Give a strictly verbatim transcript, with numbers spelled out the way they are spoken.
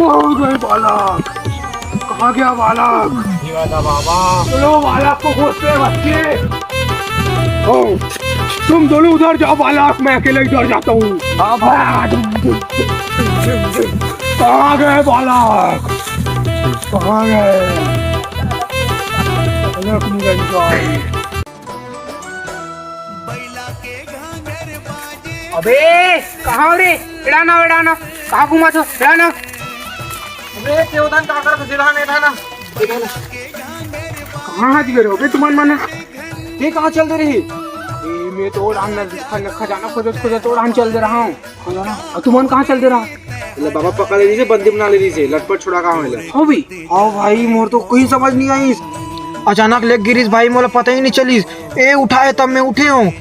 ओ गए बालक, कहाँ गया बालक? ये वाला बाबा। चलो बालक को खोजते हैं बच्चे। ओ, तुम दोनों उधर जाओ बालक, मैं अकेले इधर जाता हूँ। हाँ भाई। कहाँ गए बालक? कहाँ गए? बालक निरंजन। अबे, कहाँ हो रे? एड़ा ना, एड़ा ना। कहाँ घूमत हो? एड़ा ना। अबे, तेवदन का कर घुसेला नहीं था ना। कहाँ हाथ गिरे हो बे तुमन मन? ते कहाँ चल दे रही? ए, मैं तो डांग न, न, खजाना खोजत, खोजत तो डांग चल दे रहा हूँ। खजाना? और तुमन कहाँ चल दे रहा? ले बाबा पकड़ ले रही से, बंदी बना ले रही से, लटपट छुड़ा कहाँ होला? हो भी? हाँ भाई, मोर तो कोई समझ नहीं आई। अचानक लेग गिरिस भाई, मोला पता ही नहीं चलिस। ए उठाए तब मैं उठे हूँ।